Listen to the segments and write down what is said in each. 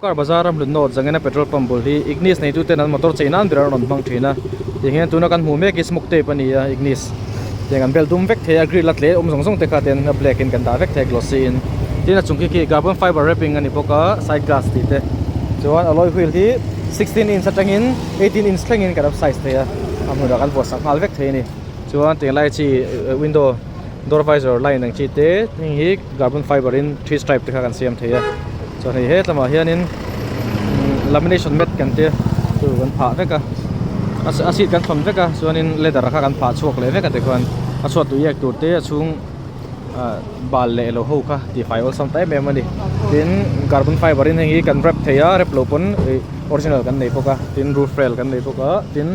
Car bazar a hlut nawt zangena petrol pump bul hi Ignis neitu ten an motor chei nan ber an rawn hmang thin a tiang hian tuna kan hmuh mek hi smoke tape a ni a Ignis tiang an bel dum vek thei a grill a tle awm zawng zawng te kha ten a black in kan dah vek thei a glossy in tin a chung khi khi carbon fiber wrapping a ni bawk a side glass tih te chuan alloy wheel hi 16 inch atangin 18 inch thlengin kan up size thei a a hmunah kan vuah sak nghal vek thei a ni chuan tiang lai chi window door visor line ang chi te heng hi carbon fiber in three stripe te kha kan siam thei a chuan hei hetlamah hianin lamination mat kan tia chu kan phah vek a a seat kan thawn vek a chuanin leather kha kan phah chhuak leh vek a tikhuan a chhuat tui ek tur te a chhung ah bal leh lo ho kha tihfai awlsam ta em em a ni tin carbon fiber in heng hi kan wrap thei a wrap lo pawn ih original kan nei bawk a tin roof rail kan nei bawk a tin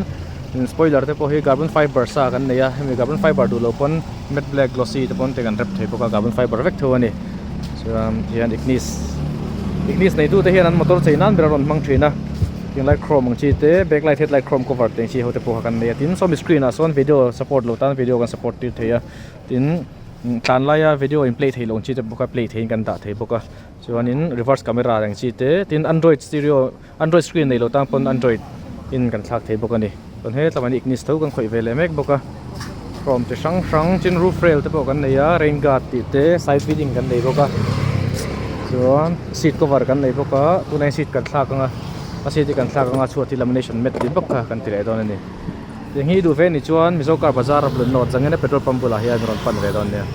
spoiler te pawh hi carbon fiber sa kan nei a hemi carbon fiber duh lo pawn matte black glossy te pawn te kan wrap thei bawk a carbon fiber vek tho a ni chuan tihian ignis ignis nei tu te hian an motor chei nan ber a rawn hmang thin a tunlai chrome ang chi te backlight headlight chrome cover te ang chi ho te pawh kha kan nei a tin sawmi screen ah sawn video support lo tan video kan support tir thei a tin tlan laia video in play theih loh ang chi te pawh kha play theihin kan dah thei bawk a chuanin reverse camera ang chi te tin android stereo android screen nei lo tan pawn android in kan thlak thei bawk a ni chuan hetlaiah hian ignis tho kan khawih ve leh mek bawk a chrome chi hrang hrang tin roof rail te pawh kan nei a rain guard tih te side fitting kan nei bawk a chuan seat cover kan nei bawk a tunah hian seat kan thlak ang a a seat hi kan thlak ang a chhuat hi lamination mat tih bawk kha kan ti leh dawn a ni tiang hi i duh ve anih chuan mizo car bazar a blun nawt zangin a petrol pump bulah hian rawn pan ve dawn nia.